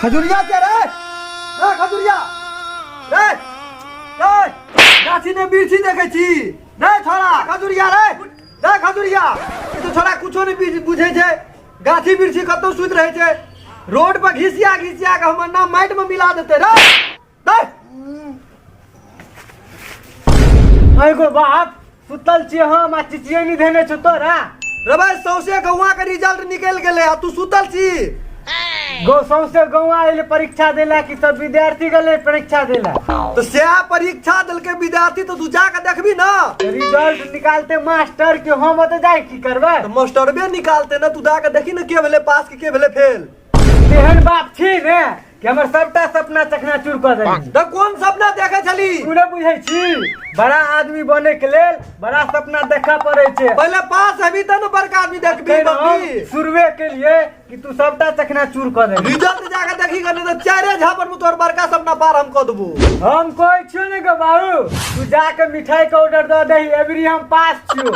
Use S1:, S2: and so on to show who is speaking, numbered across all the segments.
S1: खजुरिया के रे रे खजुरिया रे रे गाछी ने बिरछी देखै छी रे छोरा खजुरिया रे रे खजुरिया ई तो छोरा कुछो नहीं बुझै छै गाछी बिरछी कतौ सुति रहै छै रोड पर घिसिया घिसिया के हमर नाम माटि में मिला देतै रे रे
S2: एगो बाप सुतल छियै हम आ चिचिये नहीं धेने छौ तोरा।
S1: रे भाई, सौंसे गौआ के रिजल्ट निकलि गेलै आ तू सुतल छी।
S2: गो सौंसे गौआ एलै परीक्षा देला कि सब विद्यार्थी गेलै परीक्षा देला?
S1: तो सएह परीक्षा देलकै विद्यार्थी, तो तू जाके देखबी ना।
S2: रिजल्ट निकालते मास्टर के, हम ओतऽ जाय की करबै?
S1: तो मास्टरबे निकालते ना, तू जाके देखी ना के भेलै पास के भेलै फेल।
S2: तेहन बाप छी ने कि हमर सबटा सपना चकनाचूर कऽ देलही।
S1: तऽ कोन सपना देखै छली?
S2: तू नहि बुझै छी, बड़ा आदमी बने के लेल बड़ा सपना देखऽ पड़ै छै।
S1: पहिले पास हेबी तऽ ने बड़का आदमी देखबी।
S2: अखन हम
S1: बबी
S2: शुरुए के लिए कि तू सबटा चकनाचूर कऽ देलही।
S1: रिजल्ट जाके देखी गने तऽ चारे झापड़ में तोहर बड़का सपना पार हम कऽ देबू।
S2: हम कहै छियौ ने गो बाबू, तू जाके मिठाई के ऑर्डर दऽ दही, एबरी हम पास छियौ।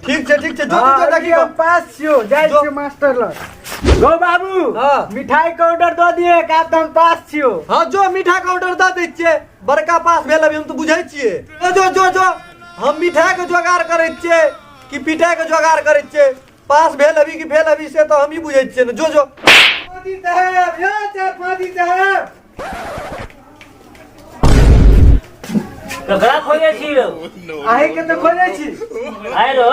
S1: ठीक छै, ठीक छै, जो।
S2: हाँ,
S1: जो
S2: एबरी
S1: देखी
S2: हम पास छियौ, जाइ
S1: जो।
S2: छियौ मास्टर लग। गो बाबू,
S1: हाँ।
S2: मिठाई के ऑर्डर दऽ दिए, का तऽ हम पास छियौ।
S1: हाँ, जो मिठाई के ऑर्डर दऽ दै छियै, बड़का पास भेल अभी हम तऽ बुझै छियै। जो जो जो जो हम मिठाई के जोगाड़ करै छियै कि पिठाई के जोगाड़ करै छियै, पास भेल अभी कि फेल अभी से तऽ हमही बुझै छियै ने। जो जो।
S2: फादी साहब, यो चार फादी साहब।
S3: ककरा खोजे छी रौ?
S2: अहीं के तऽ खोजै छी।
S3: आइ रौ,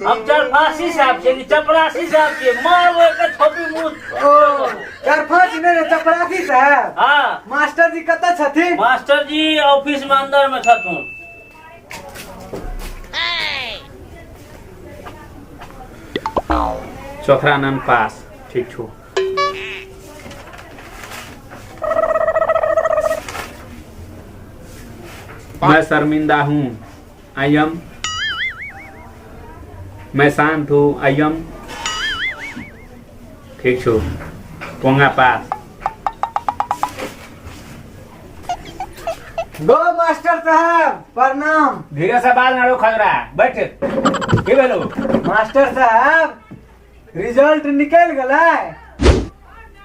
S3: हम चरफासी साहब छियै कि चपरासी साहब छियै? मारबो एक थोपी मुँह।
S2: ओ चरफासी नहि रे, चपरासी साहब।
S3: हाँ।
S2: मास्टर जी कतऽ छथिन?
S3: मास्टर जी ऑफिस में अंदर में छथुन।
S4: चौथरा नाम पास, ठीक छो। मैं शर्मिंदा हूँ, I am. मैं शांत हूँ, I am. ठीक छो, पोंगा पास।
S2: गो मास्टर साहब, प्रणाम।
S4: धीरे से बाल ना रो खजरा, बैठ। की भेलो?
S2: मास्टर साहब, रिजल्ट निकलि गेलै।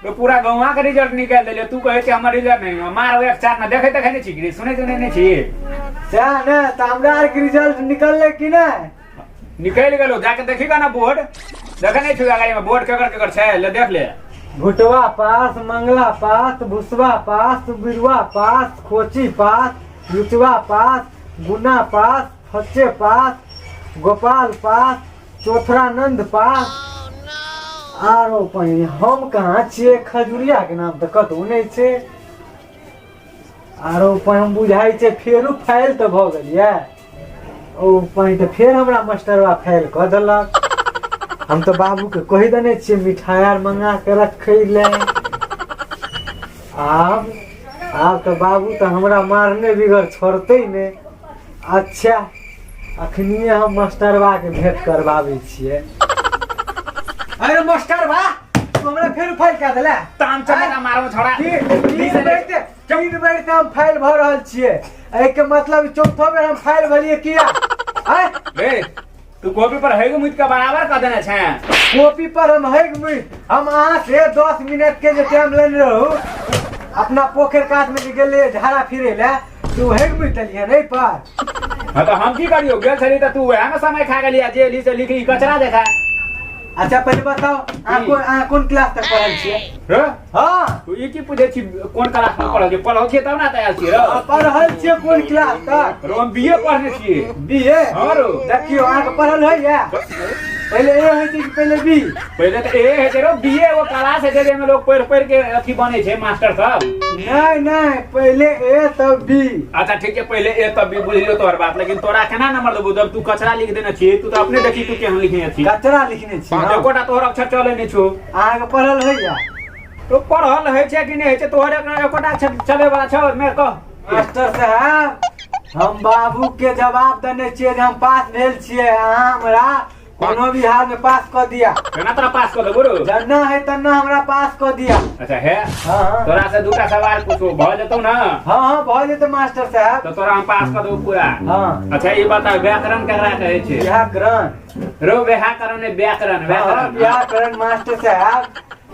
S4: तो पूरा गौवा के रिजल्ट निकाल देलियो, तू कहे छै हमर रिजल्ट नहीं। मार एक चार ना देखे देखे नहीं छी, सुने सुने नहीं छी।
S2: सएह ने, तऽ हमरा आरके रिजल्ट निकललै कि नहि?
S4: निकलि गेलो, जाके देखी ना बोर्ड। देखे नहीं छी गाड़ी में बोर्ड केकर केकर छै, ले देख ले।
S2: भुटवा पास, मंगला पास, भुसवा पास, बिरुआ पास, खोची पास, लुचवा पास, गुना पास, फच्चे पास, गोपाल पास, चौथरानंद पास, आरो पहिने हम कहाँ छियै? खजुरिया के नाम तऽ कतहु नहि छै। आरो पहिने बुझाइ छै फेरो फाइल तऽ भऽ गेल यऽ। ओ पहिने तऽ फेर हमरा मास्टरवा फाइल कऽ देलक। हम तऽ बाबूके कहि देने छियै मिठाइ आर मंगा के रखै लए। आब आब तऽ बाबू तऽ हमरा मारने बिगर छोड़तै नहि। अच्छा, अखनिए हम मास्टरवा के भेंट करबाबै छियै। अरे मास्टरवा, तू हमरा फेर फाइल कए देले।
S4: ताम चमेला मारो छोड़ा।
S2: 3 बेर से हम फाइल भऽ रहल छियै, एहिके मतलब चौथो बेर हम फाइल भरियै किया आँय?
S4: रे, तू कॉपी पर हेगो मुइत के बराबर कर देने छे।
S2: कॉपी पर हम हेग मुइत? हम अहाँ से 10 मिनट के जे टाइम लेने रहू, अपना पोखरि कात में जे गेलियै झाड़ा फिरे ले, तू हेग मुइत देलियै नहीं पर।
S4: हाँ, तो हम की करियो? गेल छली त तू वएह में समय खा गेली, जे एली से लिख ई कचरा देखा।
S2: अच्छा, पहिले बताओ, अहाँ कोन क्लास तक पढ़ल छियै?
S4: रे?
S2: हाँ।
S4: तू ई की पूछे छी कोन क्लास में पढ़ल छी? पढ़ल छियै तब ना तैयार छियै रो।
S2: पढ़ल छियै कोन क्लास तक?
S4: रो, हम बीए पढ़ने छियै।
S2: बीए?
S4: हाँ रो।
S2: देखियौ, अहाँके पढ़ल होइया? पहिले ए होइ छै कि पहिले बी?
S4: पहिले तऽ ए होइ छै रो, बीए एगो क्लास होइ छै जाहिमे लोग पढ़ि पढ़ि के अथी बनै छै, मास्टर सब।
S2: नहि नहि, पहिले ए तब बी।
S4: अच्छा ठीक छै, पहिले ए तब बी, बुझलियौ तोहर बात। लेकिन तोरा केना नंबर देबौ जब तू कचरा लिख देने छियै? तू तऽ अपने देखी तू केहन लिखने छी।
S2: कचरा लिखने छी हम?
S4: एकोटा तोहर अक्षर चलै नहि छौ।
S2: अहाँके पढ़ल होइया?
S4: तो पढ़ल होइ छै कि नहि होइ छै, तोहर एकोटा अक्षर चले वाला छौ मे, कह।
S2: मास्टर साहब, हम बाबू के जवाब देने छियै जे हम पास भेल छियै। अहाँ हमरा कोनो भी हाल में पास कऽ दिया।
S4: केना तोरा पास कऽ देबो रो?
S2: जन्ना है तन्ना हमरा पास कऽ दिया।
S4: अच्छा हे।
S2: हाँ।
S4: तोरा से दूटा सवाल पूछो, भऽ जेतौ ना?
S2: हाँ हाँ, भऽ जेतै मास्टर साहब।
S4: तो तोरा हम पास कऽ देबो पूरा।
S2: हाँ।
S4: अच्छा, ई बता, व्याकरण केकरा कहै छै?
S2: व्याकरण?
S4: रो, व्याकरण नहि, व्याकरण।
S2: हाँ,
S4: व्याकरण।
S2: व्याकरण मास्टर साहब,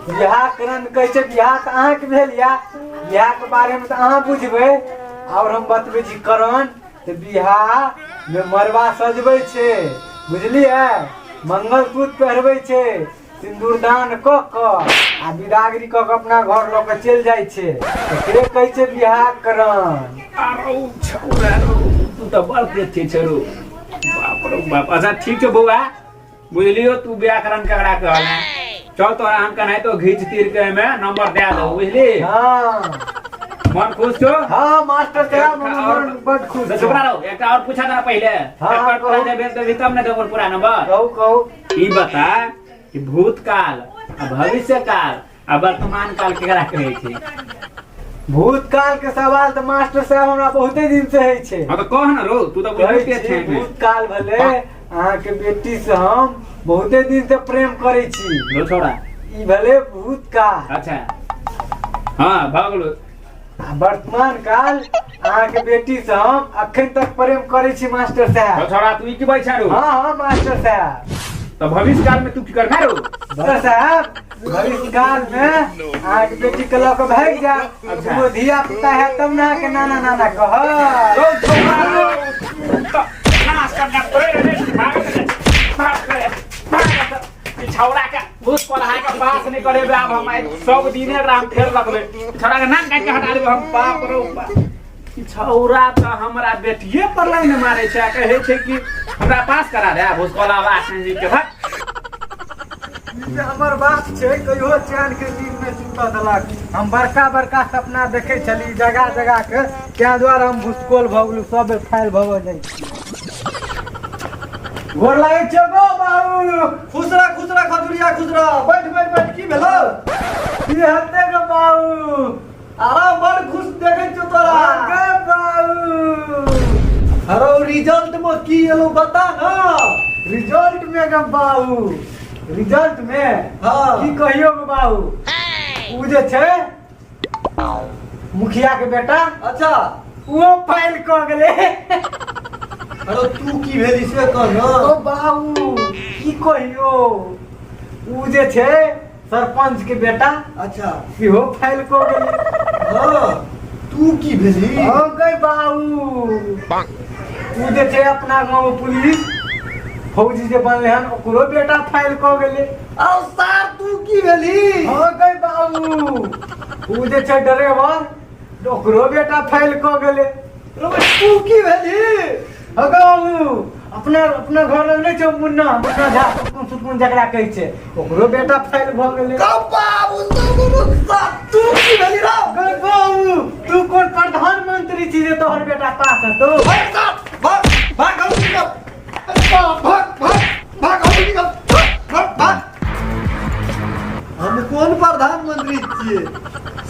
S2: बियाह करण कहै छै। बियाह तऽ अहाँके भेल या, बियाहके बारेमे तऽ अहाँ बुझबै। आओर हम बतबै छी करण, तऽ बियाह मे मड़बा सजबै छै, बुझलियै? मंगलसूत्र पहिरबै छै, सिन्दूरदान कऽ कऽ आ विदागरी कऽ कऽ अपना घर लऽ कऽ चलि जाइ छै। तऽ से कहै छै बियाह करण।
S4: आरो छौरा रौ, तू तऽ बड़ तेज छै छौ, बाप रौ बाप। अच्छा ठीक छौ बौआ, बुझलियो तू व्याकरण केकरा कहले। चल तोरा हम केनाहितो घीच तीर के एहिमे नंबर दए दो, बुझली?
S2: हाँ।
S4: मन खुश छौ?
S2: हाँ मास्टर साहब,
S4: एकटा
S2: हमर
S4: और
S2: मन बड खुश
S4: तो
S2: छै।
S4: चुप रहो, एकटा और पूछा था पहिले।
S2: हाँ,
S4: एकर पूरा
S2: कहू।
S4: देबे देबी तब ने देबो पूरा नंबर।
S2: कहू कहू।
S4: ई बता कि भूतकाल आ भविष्यकाल आ वर्तमान काल केकरा कहै छै?
S2: भूतकाल के सवाल तऽ मास्टर साहब हमरा बहुते दिन से होइ छै।
S4: हाँ तऽ कह न रो, तू तऽ
S2: कहै
S4: बुझिते
S2: छी
S4: छै एहिमे।
S2: भूतकाल भेलै अहाँके बेटी से हम बहुते दिन से प्रेम करै छी।
S4: रो छोड़ा।
S2: ई भेलै भूतकाल।
S4: अच्छा हाँ, भऽ गेलो।
S2: आ वर्तमान काल अहाँके बेटी से हम अखन तक प्रेम करै छी मास्टर
S4: रो
S2: साहब।
S4: छोड़ा, तू ई की बैठा रो?
S2: हाँ हाँ मास्टर साहब।
S4: तऽ भविष्य काल में तू की करना रो?
S2: मास्टर साहब, भविष्य काल में अहाँके बेटी के लऽ कऽ भागि जायब।
S4: अच्छा।
S2: दूगो धिया पुता है तब ने अहाँके नाना नाना कहत।
S4: रो छोड़ा रो, तऽ नाश करना पड़े रे, भाग रे, भाग रे, भाग रे। ई छौड़ा के भूत पढ़ा के पास नहीं करेबे आब हम। आइ सब दिने एकरा हम फेर रखबे, छौड़ा के नाम काटि के हटा देबै हम। बाप रौ बाप, ई छौड़ा तऽ हमरा बेटिए पर लाइन मारे छै आ कहै छै कि हमरा पास करा दे भूसकोला बास जी के। भक।
S2: ई जे हमर बाप छै, कहियो चैन के नींद नहि सुतऽ देलक। हम बड़का बड़का सपना देखै छली जगह जगह के, ताहि दुआरे हम भुसकोल भऽ गेलहुँ, सब बेर फाइल भऽ जाइ छी। गोर लागै छियौ गो बाबू।
S1: खुश रह, खुश रह खजुरिया, खुश रह। बैठ बैठ बैठ, की भेलौ?
S2: की हेतै गो बाबू?
S1: आराम, बड़ खुश देखै छियौ तोरा।
S2: गे बाबू।
S1: अरे रिजल्ट में की एलो, बता ना।
S2: रिजल्ट में गे बाबू, रिजल्ट में
S1: हाँ।
S2: की कहियो गो बाबू, उ जे छै मुखिया के बेटा,
S1: अच्छा,
S2: वो फाइल कऽ गेलै।
S1: अरे तू की भेली से कह ना।
S2: ओ बाबू, की कहियो, उ जे छै सरपंच के बेटा,
S1: अच्छा,
S2: सेहो फाइल कऽ गेलै।
S1: हाँ, तू की भेली?
S2: हाँ गई बाबू, उ जे छै अपना गाँव में पुलिस फौजी जे बनले हन, ओकरो बेटा फाइल कऽ गेलै।
S1: आओ सार, तू की भेली?
S2: हाँ गई बाबू, उ जे छै ड्राइवर, ओकरो बेटा फाइल कऽ गेलै।
S1: अरे तू की भेली?
S2: हाँ बाबू, अपना अपना घर लग नहि छै मुन्ना, मुन्ना झा, सुटकुन, सुटकुन जकरा कहै छै, ओकरो बेटा फाइल भऽ गेलै।
S1: का बाबू सब, तू की भेली रो?
S2: गई बाबू, तू कोन प्रधानमंत्री छी जे तोहर बेटा पास हेतौ?
S1: भाग साहब, भाग भाग, हम निकल, भाग भाग भाग, हम निकल, भाग भाग भाग। हम कोन प्रधानमंत्री छियै?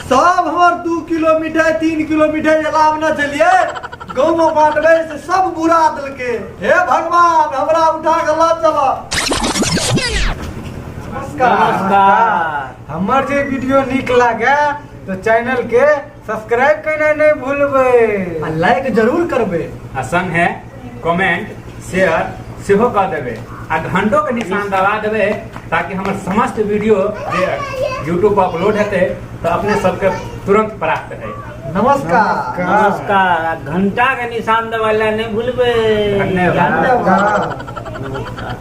S1: सब हमर 2 किलो मिठाई, 3 किलो मिठाई जे लाबने छलियै गाँव में बांटबै, से सब बुरा देलकै। हे भगवान, हमरा उठा के लऽ चलऽ।
S2: नमस्कार। हमर जे वीडियो नीक लागे तो चैनल के सब्सक्राइब करना नहीं भूलबै।
S1: आ लाइक जरूर करबै।
S4: आ संगे कमेंट शेयर सेहो कऽ देबै आ घंटो के निशान दबा देबै, ताकि हमर समस्त वीडियो जे यूट्यूब पर अपलोड हेतै तऽ अपने सबके तुरंत प्राप्त है।
S1: नमस्कार।
S3: नमस्कार। आ घंटा के निशान दबाइ ला नहि भूलबै।
S4: धन्यवाद।
S1: धन्यवाद।
S3: नमस्कार।